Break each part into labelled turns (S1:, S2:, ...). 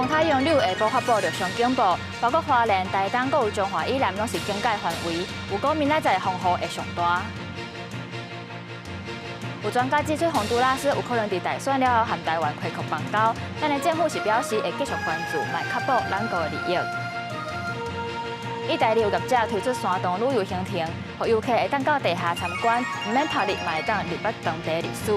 S1: 風颱楊柳下晡發布陸上警報，包括花蓮、台東、閣有彰化以南，攏是警戒範圍。預估明仔載風雨會上大。有專家指出，洪都拉斯有可能佇大選了後和台灣開擴邦交，咱的政府是表示會繼續關注，嘛會確保咱國的利益。意大利有業者推出山洞旅遊行程，予遊客會當到地下參觀，毋免曝日，嘛會當入捌當地歷史。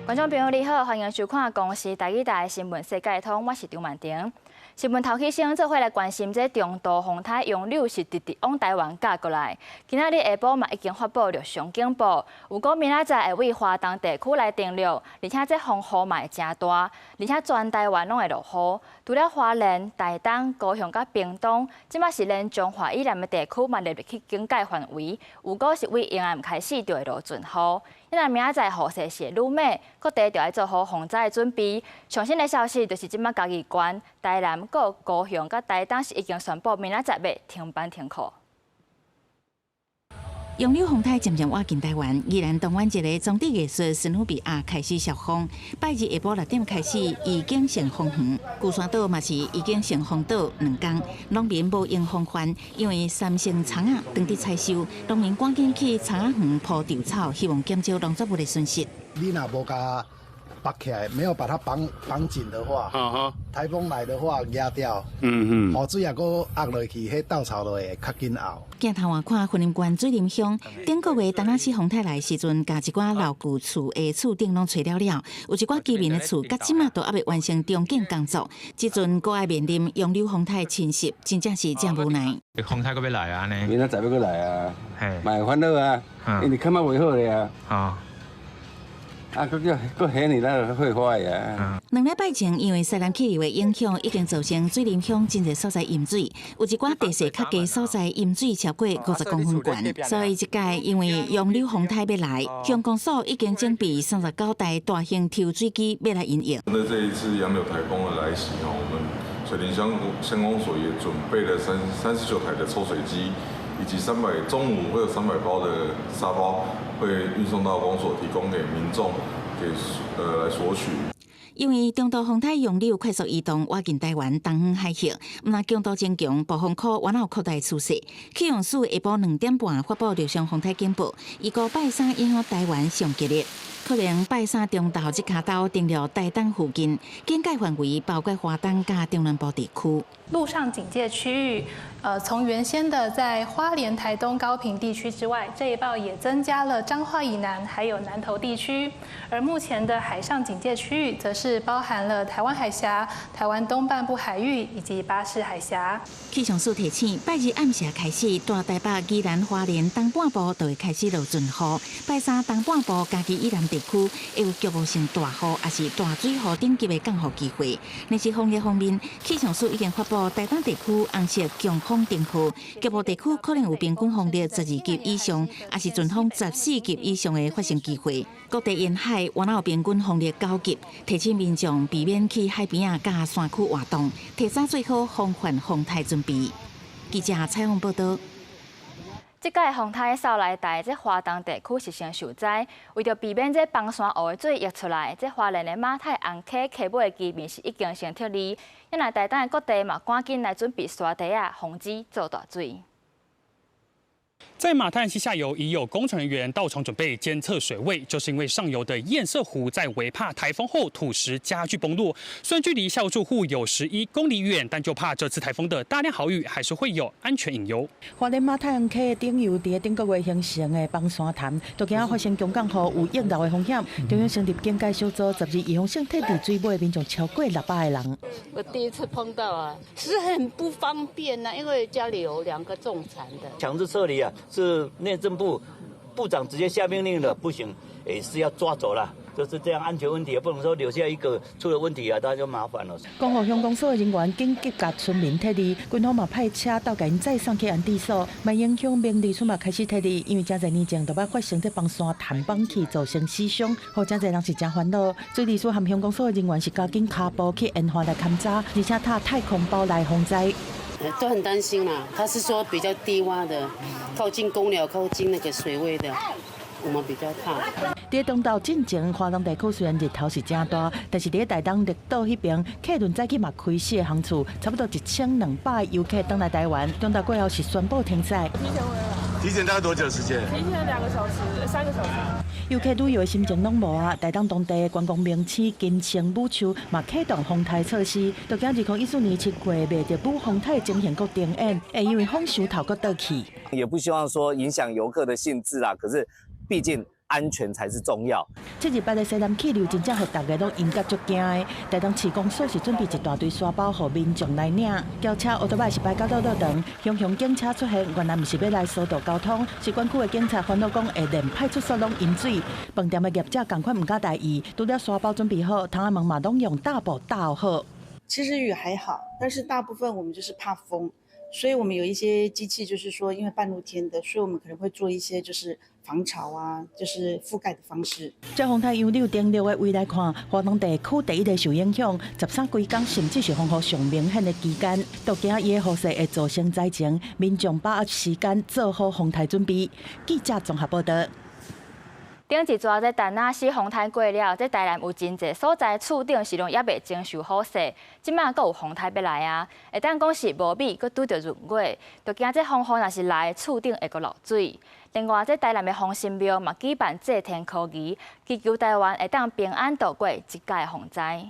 S1: 觀眾朋友你好，歡迎收看公視台語台新聞世界通，我是張曼婷。新聞頭起先做伙來關心，這中度風颱楊柳是直直往台灣軋過來。今仔日下晡嘛已經發布陸上警報，預估明仔載會為華東地區來登陸，而且這風雨嘛會誠大，而且全台灣攏會落雨。除了花蓮、台東、高雄佮屏東，這馬是連彰化以南的地區嘛列入去警戒範圍，預估是對下暗開始就會落陣雨。若明仔載雨勢是會愈猛，各地就愛做好防災的準備。上新的消息就是這馬嘉義縣、台南、閣高雄佮台東是已經宣布明仔載欲停班停課。
S2: 楊柳風颱漸漸倚近台灣，宜蘭東灣一个裝置藝術史努比亞開始削風，拜日下晡6點開始預警性封園，龜山島嘛是預警性封島2工，農民無閒防範，因為三星蔥仔當佇採收，農民趕緊去蔥仔園鋪稻草，希望減少農作物的損失。
S3: 你若無共綁起來，沒有把它綁綁緊的話，颱風來的話壓掉，雨水也閣壓落去，彼稻草就會較緊沤。
S2: 鏡頭外看，雲林縣水林鄉頂個月陳阿死風颱來時陣，共一寡老舊厝的厝頂攏吹了了，有一寡居民的厝，到這馬都猶未完成重建工作。這陣閣愛面臨楊柳風颱侵襲，真正是誠無奈。
S4: 風颱閣欲來啊？呢？
S5: 明仔載欲閣來啊？嘛會煩惱啊，因為感覺袂好咧啊。啊，閣叫閣下呢，咱就會壞啊。
S2: 2禮拜前，因為西南氣流的影響，已經造成水林鄉真濟所在淹水，有一寡地勢較低所在淹水超過50公分懸。所以這屆因為楊柳風颱欲來，鄉公所已經準備39台大型抽水機欲來應用。
S6: 那這一次楊柳颱風的來襲，我們水林鄉鄉公所也準備了39台的抽水機，以及三百中午會有300包的沙包。會運送到公所，提供給民眾，給來索取。
S2: 因為中度風颱楊柳快速移動，倚近台灣東方海峽，毋但強度增強，暴風區原有擴大趨勢。氣象署下晡2點半發布陸上風颱警報，預估拜三影響台灣上激烈，可能拜三中晝這跤兜登陸台東附近，警戒範圍包括花東佮中南部地區。
S7: 陸上警戒區域，從原先的在花蓮、台東、高屏地區之外，這一報也增加了彰化以南，還有南投地區。而目前的海上警戒區域，則是包含了台灣海峽、台灣東半部海域以及巴士海峽。
S2: 氣象署提醒，拜日暗時開始，大台北、宜蘭、花蓮東半部就會開始落陣雨。拜三東半部、嘉義以南地區會有局部性大雨，抑是大水雨等級的降雨機會。但是風力方面，氣象署已經發布台東地區紅色強風燈號，局部地區可能有平均風力12級以上，抑是陣風14級以上的發生機會。各地沿海原有平均風力9級，提醒民眾避免去海邊仔佮山區活動，提早做好防範風颱準備。記者採訪報導。
S1: 這屆風颱掃來台，這華東地區是先受災。為著避免這崩山湖的水溢出來，這花蓮的馬太紅溪溪尾的居民是已經先撤離。因為台東的各地嘛，趕緊來準備沙袋仔，防止做大水。
S8: 在馬太鞍溪下游已有工程人員到場準備監測水位，就是因為上游的堰塞湖在韋帕颱風後土石加劇崩落。雖然距離下游住戶有11公里遠，但就怕這次颱風的大量豪雨還是會有安全隱憂。
S9: 花蓮馬太鞍溪頂游佇頂個月形成的崩山潭，都驚發生強降雨有溢流的風險。中央成立警戒小組，12預防性撤離水尾民眾超過600個人。
S10: 我第一次碰到啊，是很不方便啊，因為家裡有兩個重殘的。
S11: 強制撤離啊！是內政部部長直接下命令的，不行，也是要抓走了，就是這樣安全問題，不能說留下一個出了問題啊，大家就麻煩了。
S9: 光復鄉公所的人員緊急共村民撤離，軍方嘛派車到共𪜶載送去安置所，嘛影響明里村嘛開始撤離，因為誠濟年前就捌發生這崩山潭崩去造成死傷，予誠濟人是誠煩惱。水利署和鄉公所的人員是加緊跤步去沿岸來勘查，而且搭太空包來防災。
S10: 都很擔心啦，他是說比較低窪的，靠近工寮、靠近那個水位的，我們比較怕。
S9: 佇中晝進前，花東地區雖然日頭是誠大，但是佇台東綠島彼邊，客輪早起嘛開四个航次，差不多1200个遊客轉來台灣。中晝過後是宣布停駛。
S4: 提前大概多久時間？
S12: 提前2個小時，3個小時。
S9: 遊客旅遊的心情攏無啊！台東當地的觀光名勝金星武樹嘛啟動風颱措施，就驚2014年7月賣著武風颱情形閣重演，會因為風傷透閣倒去。
S13: 也不希望說影響遊客的興致啦，可是畢竟安全才是重要。
S9: 7日八的西南氣流真正予大家攏陰甲足驚的。台東市公所是準備一大堆沙包予民眾來領。轎車歐多擺是排到倒倒長，雄雄警車出現，原來毋是欲來疏導交通，是管區的警察煩惱講會連派出所攏淹水。飯店的業者仝款毋敢大意，除了沙包準備好，窗仔門嘛攏用大布罩好。
S14: 其實雨還好，但是大部分我們就是怕風。所以我們有一些機器，就是說，因為半露天的，所以我們可能會做一些就是防潮啊，就是覆蓋的方式。
S9: 這風颱楊柳登陸的位來看，花東地區第一个受影響，13幾工甚至是風雨上明顯的期間，都驚伊的雨勢會造成災情，民眾把握時間做好風颱準備。記者綜合報道。
S1: 頂一逝這陳阿死風颱過了，這台南有真濟所在厝頂是攏猶未經受雨勢，這馬閣有風颱欲來啊！會當講是無米，閣拄著閏月，就驚這風雨若是來，厝頂會閣漏水。另外，這台南的風神廟嘛舉辦祭天科儀，祈求台灣會當平安度過這屆風災。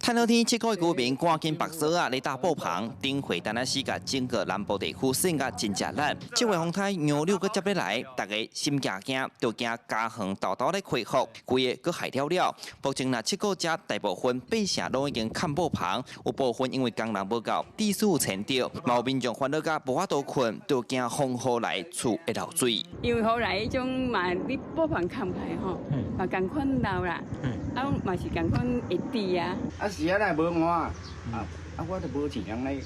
S15: 趁好天，七股的居民趕緊縛索仔咧搭布棚，頂回陳阿死共整個南部地區散甲真正力。這回風颱楊柳閣接欲來，大家心驚驚，就驚家園沓沓咧恢復，規个閣害了了。目前若七股遮大部分百姓攏已經崁布棚，有部分因為工人無夠，地勢遷著，嘛有民眾煩惱甲無法度睏，就驚風雨來厝會漏水。
S16: 因為雨來彼種嘛，你布棚崁起來吼，嘛仝款漏啦，啊嘛是仝款會滴啊。
S17: 啊是啊，若無換啊，啊我都無錢通咧，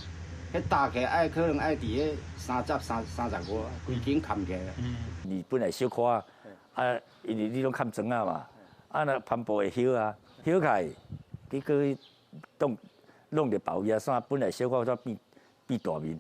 S17: 彼搭起來愛可能愛佇彼30、35，規間崁起來。
S11: 你本來小可啊，因為你攏崁磚仔嘛，啊若帆布會掀啊，掀起來，結果當弄著爆去啊，啥本來小可煞變變大面，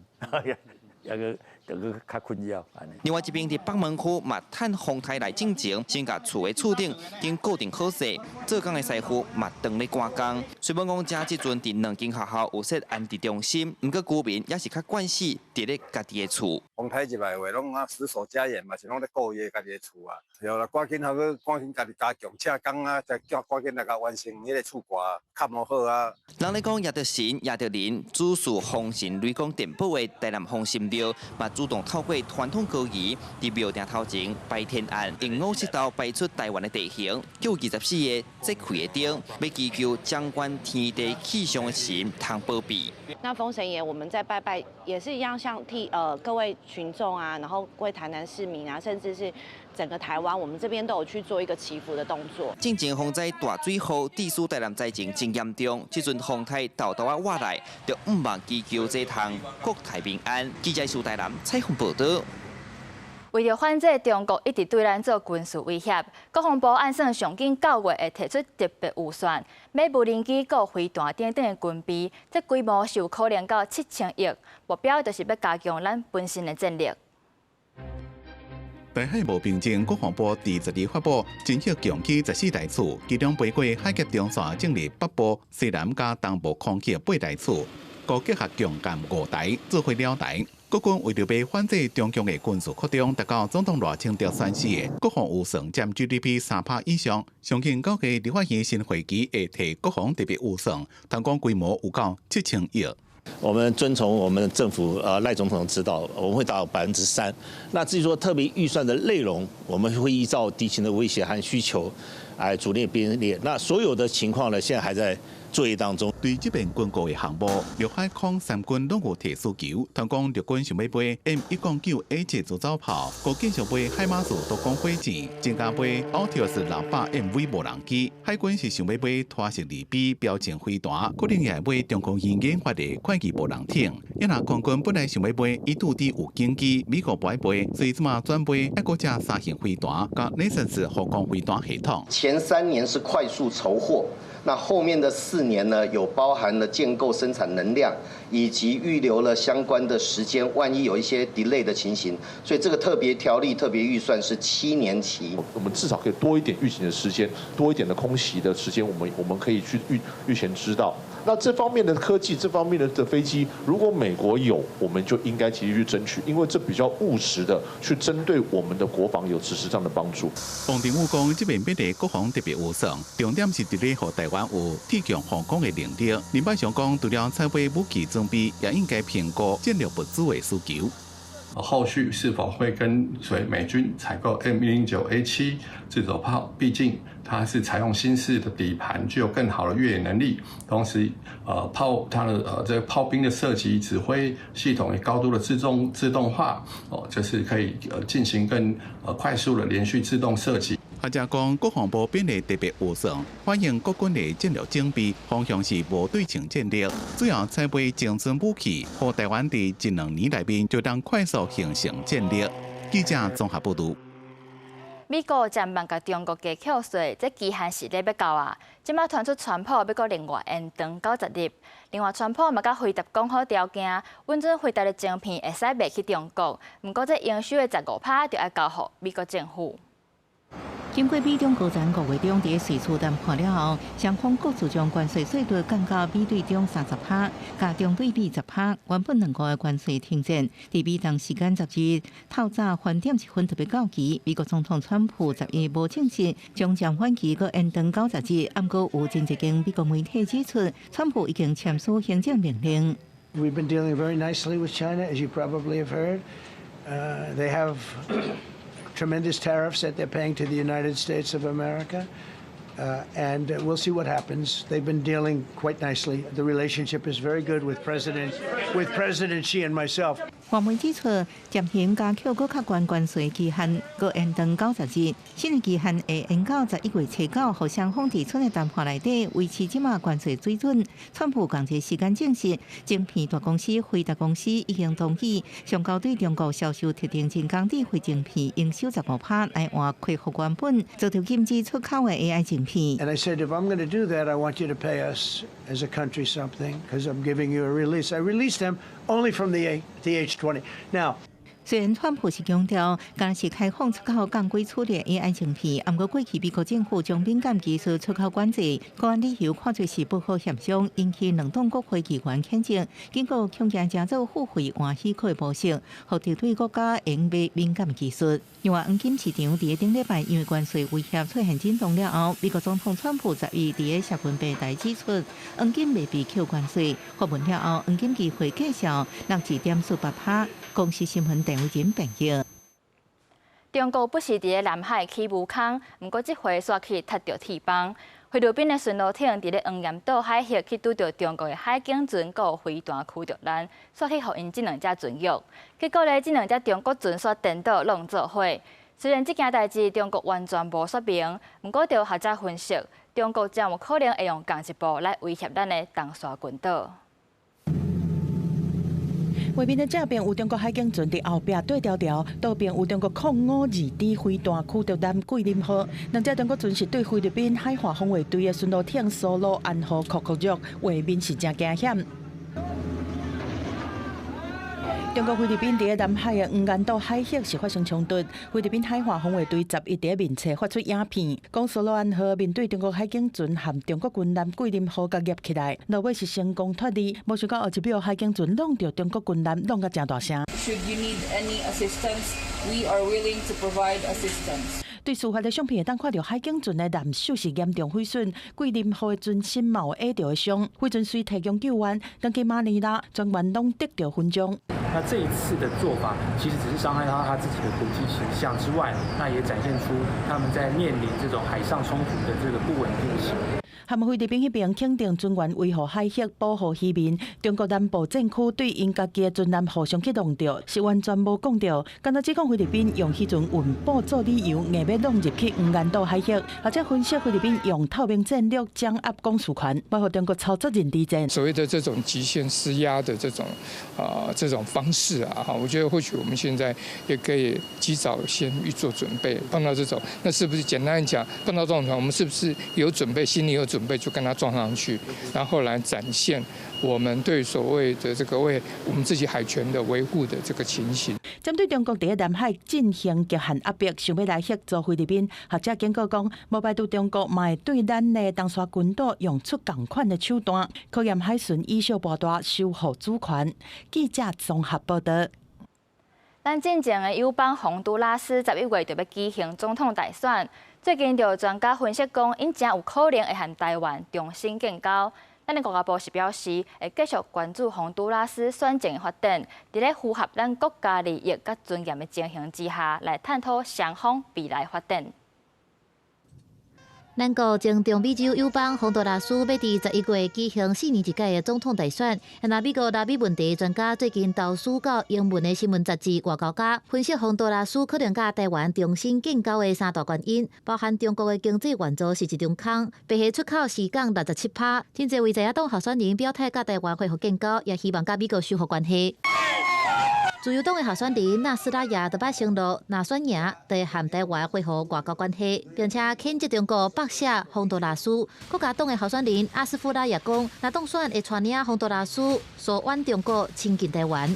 S11: 抑閣就閣較困擾。
S15: 另外一邊佇北門區嘛，趁風颱來進前，先共厝的厝頂經固定好勢，做工的師傅嘛當咧趕工。雖罔講遮這陣佇兩間學校有設安置中心，毋過居民也是較慣勢佇咧家己的厝。
S18: 風颱入來的話，攏啊死守家園嘛，是攏咧顧伊家己的厝啊。對啦，趕緊還閣趕緊家己加強車工啊，再叫趕緊來共完成彼个厝蓋崁好啊。
S15: 人咧講，攑著神，攑著靈，主事風神雷公殿寶的台南風神廟，嘛主動透過傳統歌儀，佇廟埕頭前擺天案，用五色豆擺出台灣的地形，叫24個節氣的燈，欲祈求掌管天地氣象的神通保庇。
S19: 那風神爺，我們在拜拜也是一樣，像替各位群眾啊，然後各位台南市民啊，甚至是整個台灣，我們這邊都有去做一個祈福的動作。
S15: 進前風災大水雨，致使台南災情真嚴重，這陣風颱沓沓仔倚來，就毋望祈求這通國泰民安。記者蘇台南採訪報導。
S1: 為著反制中國一直對咱做軍事威脅，國防部按算上緊9月會提出特別預算，買無人機、閣飛彈等等的軍備，這規模是有可能到7000億，目標就是欲加強咱本身的戰力。
S20: 台海無平靜，國防部佇12發布，真億共起14台次，其中飛過海峽中線進入北部、西南佮東部空域8台次，閣結合強艦5台，做伙2台。國軍為著欲反制中共的軍事擴張，達到總統賴清德宣示的國防預算佔 GDP 3%以上。上緊9月立法院新會期會提國防特別預算，通講規模有夠7000億。
S21: 我們遵從我們政府賴總統的指導，我們會達到3%。那至於說特別預算的內容，我們會依照敵情的威脅和需求，來逐列編列。那所有的情況呢，現在還在作業當中。
S20: 對這邊軍購的項目，陸海空三軍攏有提需求。通講陸軍想欲買 M109A7 自走炮，閣繼續買海馬斯多管火箭，增加買 Altius 600 MV 無人機。海軍是想欲買拖式2B 標槍飛彈，可能也會買中科院研發的快機無人艇。抑若空軍本來想欲買E-2D 預警機，美國無愛賣，所以這馬轉買愛國者三型飛彈佮 NASAMS 防空飛彈系統。
S22: 前
S3: 前3年是快速籌獲，那後面的4年呢，有包含了建構生產能量，以及預留了相關的時間，萬一有一些 delay 的情形，所以這個特別條例、特別預算是7年期。
S22: 我們至少可以多一點預警的時間，多一點的空襲的時間，我們可以去預前知道。那這方面的科技，這方面的飛機，如果美國有，我們就應該積極去爭取，因為這比較務實的去針對我們的國防有實質上的幫助。
S20: 王定宇講，這遍編列國防特別預算，重點是佇咧予台灣有鐵強防空的能力。林百祥講，除了採買武器裝備，也應該評估戰略物資的需求。
S23: 後續是否會跟隨美軍採購 M109A7 自走炮？畢竟它是採用新式的底盤，具有更好的越野能力。同時，炮它的這個炮兵的射擊指揮系統也高度的自動化，哦，就是可以進行更快速的連續自動射擊。
S20: 學者講，國防部編列特別預算，反映國軍的戰略準備方向是無對稱戰略，主要採買精準武器，予台灣佇一兩年內面就當快速形成戰力。記者綜合報導。
S1: 美國暫慢共中國加扣稅，這期限是咧欲到啊！這馬傳出川普欲閣另外延長90日。另外，川普嘛佮輝達講好條件，允准輝達的晶片會使賣去中國，毋過這營收的15趴就愛交予美國政府。
S2: 經過美中高層5月中佇瑞士談判了後，雙方各自將關稅稅率降到美對中30趴，共中對美10趴。原本兩國的關稅停戰，佇美東時間10日透早3點1分特別到期。美國總統川普11無證實將暫緩期閣延長90日，毋過有真濟間美國媒體指出，川普已經簽署行政命令。
S24: We've been dealing very nicely with China, as you probably have heard. They have tremendous tariffs that they're paying to the United States of America. And we'll see what happens. They've been dealing quite nicely. The relationship is very good with President Xi and myself.
S2: 外媒指出，暫停加扣閣較懸關稅期限，閣延長90日，新的期限會延到11月初9，予雙方佇春的談判內底維持這馬關稅水準。川普仝一時間證實，晶片大公司輝達公司已經同意，上交對中國銷售特定人工智慧晶片營收15趴來換恢復原本遭到禁止出口的 AI 晶片。
S24: And I said, if I'm going to do that, I want you to pay us as a country something, because I'm giving you a release. I released them only from the H20. Now,
S2: 雖然川普是強調，敢是開放出口降規處理 AI 晶片，毋過過去美國政府將敏感技術出口管制，國安理由看做是不好協商，引起兩黨國會議員譴責，警告恐驚成做付費換許可的模式，予敵對國家用買敏感技術。另外，黃金市場佇頂禮拜因為關稅威脅出現震動了後，美國總統川普11佇個社群平台指出，黃金袂被扣關稅，發文了後，黃金期貨繼續落1.48趴。公視新聞鄧偉仁編譯。
S1: 中國不時佇咧南海起霧空，毋過這回煞去踢著鐵枋。菲律賓的巡邏艇佇咧黃岩島海域去拄著中國的海警船佮飛彈驅逐艦，煞去予𪜶這兩隻船約。結果咧，這兩隻中國船煞顛倒攏做伙。雖然這件代誌中國完全無說明，毋過著學者分析，中國真有可能會用仝一步來威脅咱的東沙群島。
S9: 畫面的正邊有中國海警船佇後壁對牢牢，倒邊有中國05-2D 飛彈驅逐艦桂林號。兩隻中國船是對菲律賓海岸防衛隊的巡邏艇蘇魯安號扣扣弱，畫面是真驚險。中國菲律賓佇南海的黃岩島海域是發生衝突，菲律賓海岸防衛隊11佇面冊發出影片，講蘇魯安號面對中國海警船和中國軍艦桂林號共挾起來，落尾是成功脫離，無想到後一秒海警船挵著中國軍艦，挵甲誠大聲。
S25: Should you need any assistance, we are willing to provide assistance.
S9: 對事發的相片會當看著海警船的艦首是嚴重毀損，桂林號的船身嘛有挨著的傷，飛船隨提供救援，轉去馬尼拉，全員攏得著勳章。
S26: 那這一次的做法，其實只是傷害到他自己的國際形象之外，那也展現出他們在面臨這種海上衝突的這個不穩定性。
S9: 含菲律賓彼邊肯定軍援維護海域、保護漁民。中國南部戰區對𪜶家己的船艦互相去弄著，是完全無講著。敢若只講菲律賓用彼陣運補做理由，硬欲弄入去黃岩島海域，或者分析菲律賓用透明戰略掌握公司權，包括中國操作認知戰。
S4: 所謂的這種極限施壓的這種方式啊，哈，我覺得或許我們現在也可以及早先預做準備。碰到這種，那是不是簡單講，碰到這種船，我們是不是有準備，心裡有準備就跟他撞上去，然後來展現我們對所謂的這個為我們自己海權的維護的這個情形。
S9: 針對中國佇南海進行極限壓迫，想欲來協助菲律賓，學者警告講，無排除中國嘛會對咱的東沙群島用出仝款的手段，考驗海巡以小博大，守護主權。記者綜合報道。
S1: 咱進前的友邦宏都拉斯11月就欲舉行總統大選，最近就有專家分析講，𪜶誠有可能會和台灣重新建交。咱的外交部是表示，會繼續關注宏都拉斯選情的發展，佇咧符合咱國家利益佮尊嚴的情形之下，來探討雙方未來發展。
S5: 咱國前中美洲友邦宏都拉斯欲佇11月舉行4年一屆的總統大選。那美國拉美問題專家最近投書到英文的新聞雜誌《外交家》，分析宏都拉斯可能佮台灣重新建交的三大原因，包含中國的經濟援助是一張空，白蝦出口是降67%，真濟位在野黨候選人表態佮台灣恢復建交，也希望佮美國修復關係。自由黨的候選人納斯拉亞就擺承諾，若選贏，就會和台灣恢復外交關係，並且譴責中國北下宏都拉斯。國家黨的候選人阿斯夫拉也講，若當選會帶領宏都拉斯疏遠中國，親近台灣。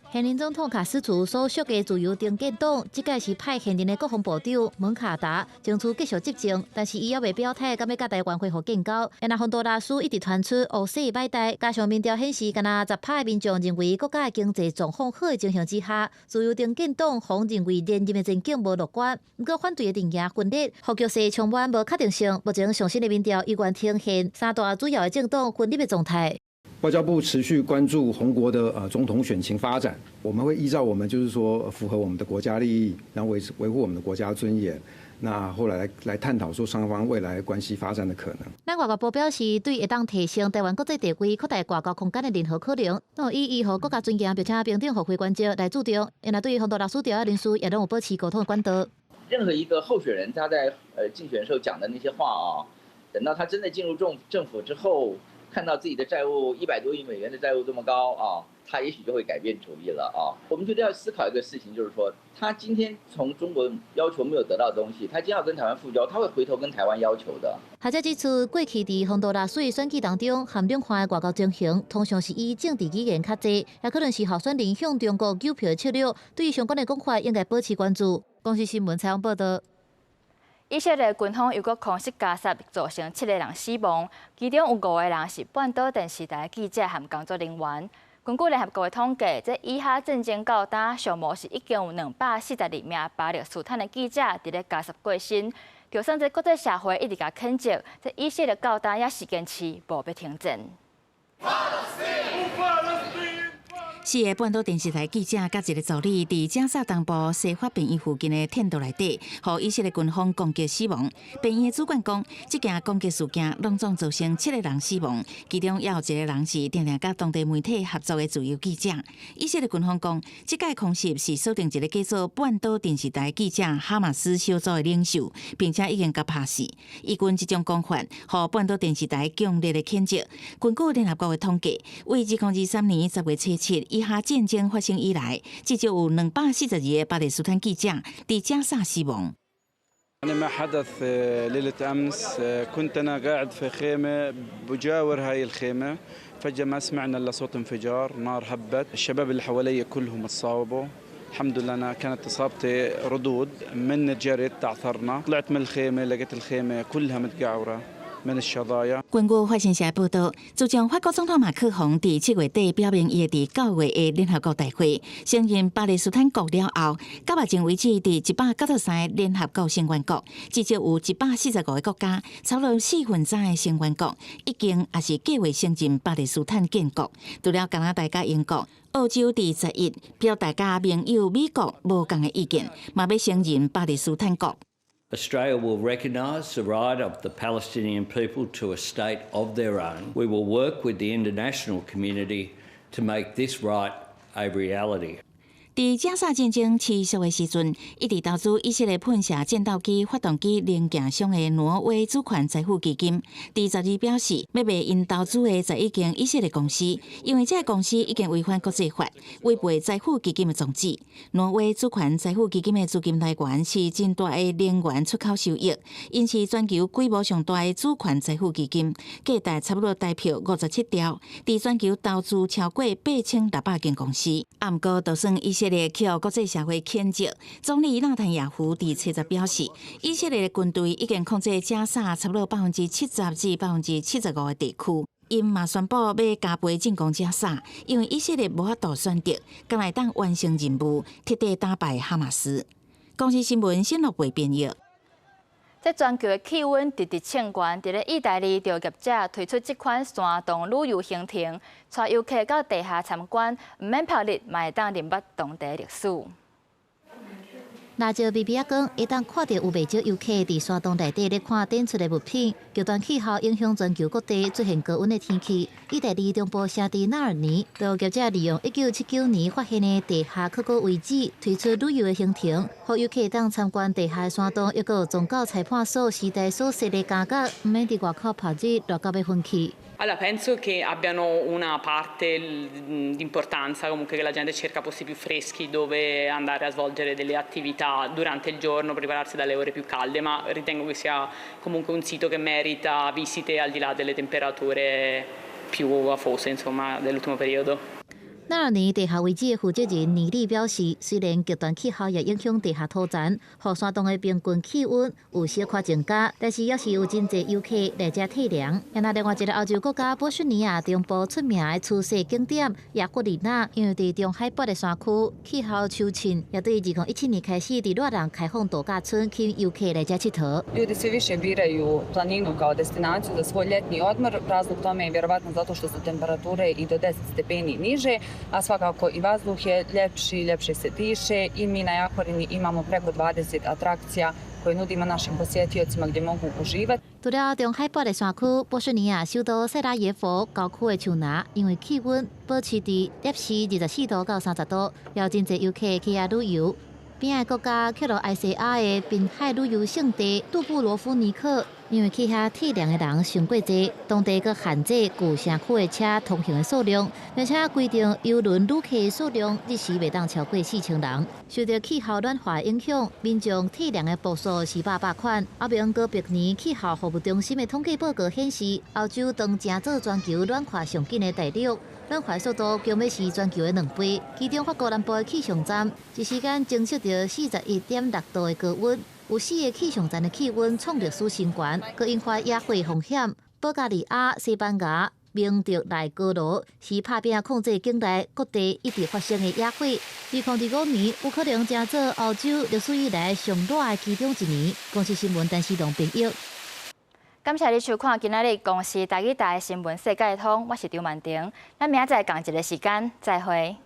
S5: 現任總統卡斯楚所屬的自由中建黨，這屆是派現任的國防部長蒙卡達爭取繼續執政，但是伊猶未表態，敢欲佮台灣恢復建交。然後宏都拉斯一直傳出烏勢擺台，加上民調顯示，干焦10%的民眾認為國家的經濟狀況好的情形之下，自由中建黨予認為連任的前景無樂觀。毋過反對的陣營分裂，予局勢充滿無確定性。目前上新的民調依然呈現三大主要的政黨分裂的狀態。
S6: 外交部持續關注宏國的總統選情發展，我們會依照我們就是說符合我們的國家利益，然後維護我們的國家尊嚴。那後來探討說雙方未來關係發展的可能。
S5: 咱外交部表示，對會當提升台灣國際地位、擴大外交空間的任何可能，攏以維護國家尊嚴，並且平等互惠原則來注重。若對宏都拉斯重要人士，也攏有保持溝通的管道。
S7: 任何一個候選人，他在競選時候講的那些話啊，等到他真的進入政府之後，看到自己的債務100多億美元的債務這麼高啊，他也許就會改變主意了啊。我們覺得要思考一個事情，就是說，他今天從中國要求沒有得到的東西，他今天要跟台灣復交，他會回頭跟台灣要求的。
S5: 學者指出，過去佇宏都拉斯選舉當中，含兩岸的外交情形，通常是以政治語言較濟，也可能是候選人向中國糾票的策略。對於相關的講法，應該保持關注。公視新聞採訪報道。
S1: 以色列軍方又閣空襲加薩，造成七個人死亡，其中有五個人是半島電視台記者和工作人員。根據聯合國的統計，這以哈戰爭到今，上無是已經有242名巴勒斯坦的記者佇咧加薩過身。就算這國際社會一直共譴責，這以色列到今也是堅持無欲停戰。
S2: 四个半島電視台記者佮一个助理佇加薩東部西法病院附近的天道內底，予以色列軍方攻擊死亡。病院的主管講，這件攻擊事件攏總造成七個人死亡，其中也有一個人是定定佮當地媒體合作的自由記者。以色列軍方講，這擺空襲是鎖定一个叫做半島電視台記者哈馬斯小組的領袖，並且已經共拍死。以軍這種講法，予半島電視台強烈的譴責。根據聯合國的統計，為2023年10月初7，以哈戰爭發生以來，至少有242個巴勒斯坦記者佇加薩死亡。
S8: ما حدث ليلة أمس، كنت أنا قاعد في خيمة بجاور هاي الخيمة، فجأة ما سمعنا إلا صوت انفجار نار هبت، الشباب اللي حوالي كلهم تصاوبوا. الحمد لله أنا كانت إصابتي رضوض، من جريت تعثرنا، طلعت من الخيمة لقيت الخيمة كلها متقعورة من الشظايا。
S2: 根據法新社報道，自從法國總統馬克宏佇7月底表明伊會佇9月的聯合國大會承認巴勒斯坦國了後，到目前為止，佇193個聯合國成員國，至少有145個國家，差不多3/4的成員國已經抑是計劃承認巴勒斯坦建國。除了加拿大佮英國、澳洲佇11表達佮盟友美國無仝的意見，嘛欲承認巴勒斯坦國。
S10: Australia will recognise the right of the Palestinian people to a state of their own. We will work with the international community to make this right a reality.
S2: 佇加沙戰爭持續的時陣，一直投資以色列噴射戰鬥機發動機零件商的挪威主權財富基金，佇12表示欲賣𪜶投資的11間以色列公司，因為這个公司已經違反國際法，違背財富基金的宗旨。挪威主權財富基金的資金來源是真大的能源出口收益，𪜶是全球規模上大的主權財富基金，價值差不多台票57兆，佇全球投資超過8600間公司。啊，毋過就算以色列予國際社會譴責，總理納坦雅胡佇初十表示，以色列的軍隊已經控制加沙差不多70%至75%的地區。𪜶嘛宣布欲加倍進攻加沙，因為以色列無法度選擇，敢會當完成任務，徹底打敗哈馬斯。公視新聞新樂貝編譯。
S1: 這全球的氣溫直直衝懸，佇咧意大利就業者推出這款山洞旅遊行程，帶遊客到地下參觀，毋免曝日，嘛會當認捌當地歷史。
S5: 拉著微微仔光，會當看著有袂少遊客佇山洞內底咧看展出的物品。極端氣候影響全球各地出現高溫的天氣。意大利中部城鎮納爾尼，就業者利用1979年發現的地下考古遺址，推出旅遊的行程，予遊客會當參觀地下山洞，抑閣有宗教裁判所時代所設的監獄，毋免佇外口曝日熱到欲昏去。
S12: Allora, penso che abbiano una parte di importanza, comunque che la gente cerca posti più freschi dove andare a svolgere delle attività durante il giorno, prepararsi dalle ore più calde, ma ritengo che sia comunque un sito che merita visite al di là delle temperature più afose, insomma, dell'ultimo periodo.
S5: 納爾尼地下遺址的負責人尼利表示，雖然極端氣候也影響地下土層，予山洞的平均氣溫有小可增加，但是猶是有真濟遊客來遮體涼。那另外一个歐洲國家波斯尼亞中部出名的出世景點亞古里納，因為佇中海拔的山區，氣候舒適，也對2017年開始佇熱人開放度假村，吸引遊客來遮𨑨迌。
S13: Ljudi sve više biraju planinu kao destinaciju za svoj ljetni odmor. Razlog tome je vjerovatno zato što su temperature i do 10 stepeni niže, a svakako i vazduh je ljepši, ljepše se diše i mi na Jahorini imamo preko 20 atrakcija koje nudimo našim posjetiocima gdje mogu uživati.
S5: 除了中海拔的山區，波斯尼亞首都塞拉耶夫郊區的樹林，因為氣溫保持佇攝氏24度到30度，有真濟遊客去遐旅遊。邊仔國家克羅埃西亞的濱海旅遊勝地杜布羅夫尼克，因為去遐體涼的人傷過濟，當地閣限制舊城區的車通行的數量，並且規定郵輪旅客數量日時袂當超過4000人。受著氣候暖化影響，民眾體涼的步數是百百款。歐盟哥白尼氣候服務中心的統計報告顯示，歐洲當成做全球暖化上緊的大陸。暖化速度將欲是全球的2倍。其中法國南部的氣象站一時間偵測著41.6度的高溫，有四个氣象站的氣溫創歷史新高，閣引發野火風險。保加利亞、西班牙、蒙特內哥羅是拍拚控制境內各地一直發生的野火。2025年有可能成做歐洲歷史以來上熱的其中一年。公視新聞陳思龍編譯。
S1: 感謝你收看今仔日公視台語台的新聞世界通，我是張曼婷，咱明仔載仝一个時間再會。